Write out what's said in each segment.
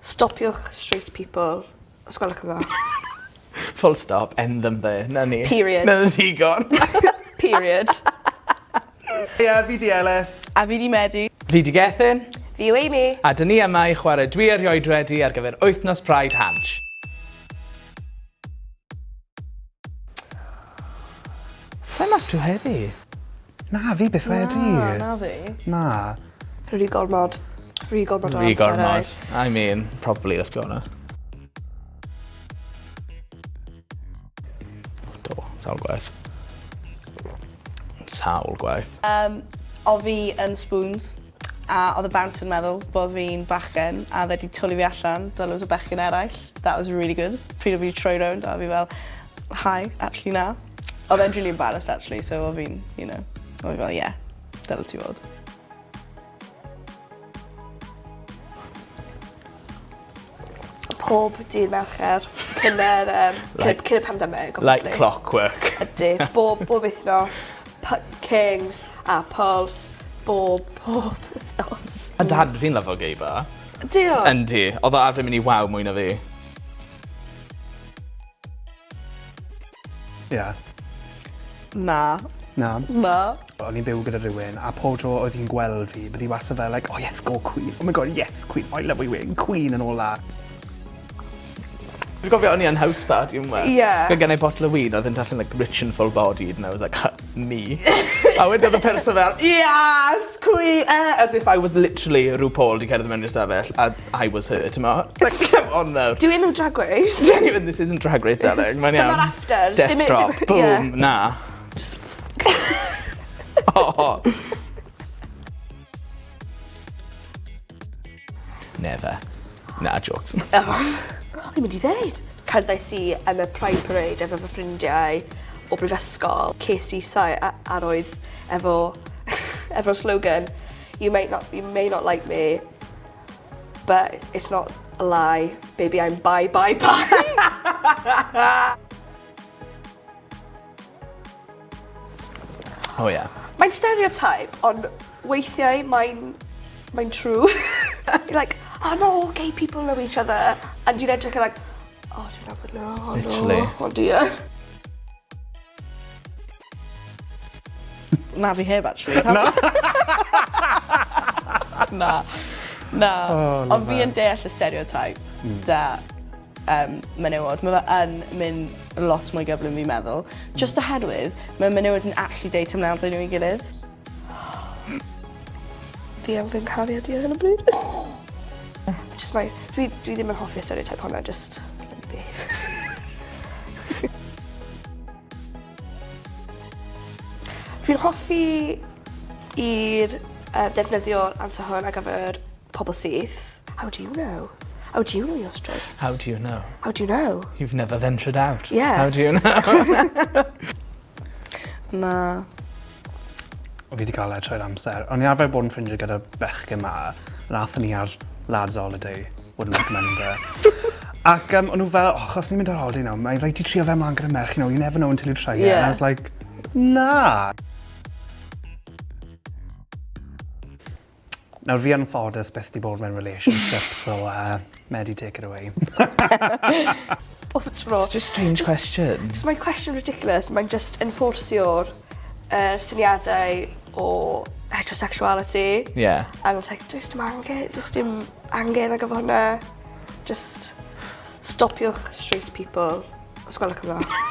Stopiwch straight people os gwelwch yn dda. Full stop, end them there. 'Na ni. Period. 'Na digon. Period. Heia, fi 'di Ellis. A fi 'di Medi. Fi 'di Gethin. Fi yw Amy. A 'dyn ni yma i chwarae Dwi Erioed Wedi ar gyfer Wythnos Pride Hansh. Sai'n mas dw heddi? Na, fi byth wedi. Na, na fi. Na. Rhy gormod. Rhy gormod o Rhy amser. gormod. I mean, probably, let's be honest. Do, sawl gwaith. Sawl gwaith. Um, o fi yn Spoons a oedd y bouncer yn meddwl bod fi'n bachgen a oedd e 'di twlu fi allan 'da loads o bechgyn eraill. That was really good. Pryd o fi 'di troi rownd a fi fel hi, actually na. Oedd e'n really embarrassed actually so o fi'n, you know, o fi fel yeah, dyle ti fod. Pob dydd Mercher cyn yr yym cyn Like- cyn y pandemic obviously. Like clockwork. Ydi bob bob wythnos Pu- Kings a Pulse bob pob wythnos. Ma' dad fi'n lyfo gay bar. Ydi o? Yndi. Odd o arfer mynd i Waw mwy na fi. Ie. Na. Na. Na. O'n i'n byw gyda rhywun a pob tro oedd hi'n gweld fi bydd hi wastad fel like oh yes go queen oh my god yes queen oh I love you queen and all that. Dwi'n cofio o'n i yn house party unwaith. Ie. Oedd gen i bottle o win oedd yn darllen like rich and full bodied and I was like me. A wedyn oedd y person fel yes queen eh, as if I was literally RuPaul 'di cerdded mewn i'r stafell a I was her t'mo'? Like come on nawr. Dyw e ddim Drag Race. Even this isn't Drag Race darling mae'n iawn. Dyma'r afters. Death Dim- dim- drop. ie. Boom. Na. Just Oh. Never. Na, jokes. Oh. O'n i'n mynd i ddeud. Cerddais i yn y Pride Parade efo fy ffrindiau o brifysgol. Ces i sai a arwydd efo efo'r slogan you may not you may not like me but it's not a lie baby I'm bi bi bi. Oh yeah. Mae'n stereotype ond weithiau mae'n mae'n true. You're like oh no all gay people know each other and dwi'n edrych yn like oh dwi'n nabod nhw oh no Literally. oh dear. Na fi heb actually. Na? Na. Na. Oh, Ond fi yn deall y stereotype 'da yym menywod. Ma' fe yn mynd lot mwy gyflym fi'n meddwl. Jyst oherwydd ma' menywod yn actually deud teimladau nhw i gilydd. Fi am fy nghariad i ar hyn o bryd. Jyst mae dwi dwi ddim yn hoffi y stereotype hwnna jyst let me be. Dwi'n hoffi i'r yy defnyddio'r amser hwn ar gyfer pobl syth. How do you know? How do you know you're straight? How do you know? How do you know? You've never ventured out. Yes. How do you know? Na. O fi 'di cael e trwy'r amser. O'n i arfer bod yn ffrindiau gyda bechgyn 'ma a athon ni ar lads holiday. Wouldn't recommend it. Ac um, o'n nhw fel, oh, achos ni'n mynd ar holiday nawr, mae'n rhaid ti trio fe mlaen gyda merch, you know, you never know until you try it. Yeah. And I was like, na. Nawr fi yn ffodus byth 'di bod mewn relationship so uh, Medi take it away. Bob tro. Such a strange question. Just mae'n cwestiwn ridiculous, mae'n just enforcio'r uh, syniadau o heterosexuality. Yeah. And it's like, does dim angen, does dim angen ar gyfer hwnna. Just stopiwch straight people, os gwelwch yn dda.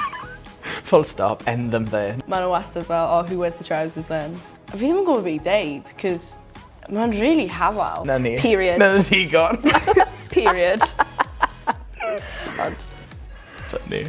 Full stop, end them there. Ma' nhw wastad fel oh who wears the trousers then? Fi ddim yn gwybod be i deud 'cos ma'n rili hafal. 'Na ni. Period. 'Na digon. Period. Ond Funny.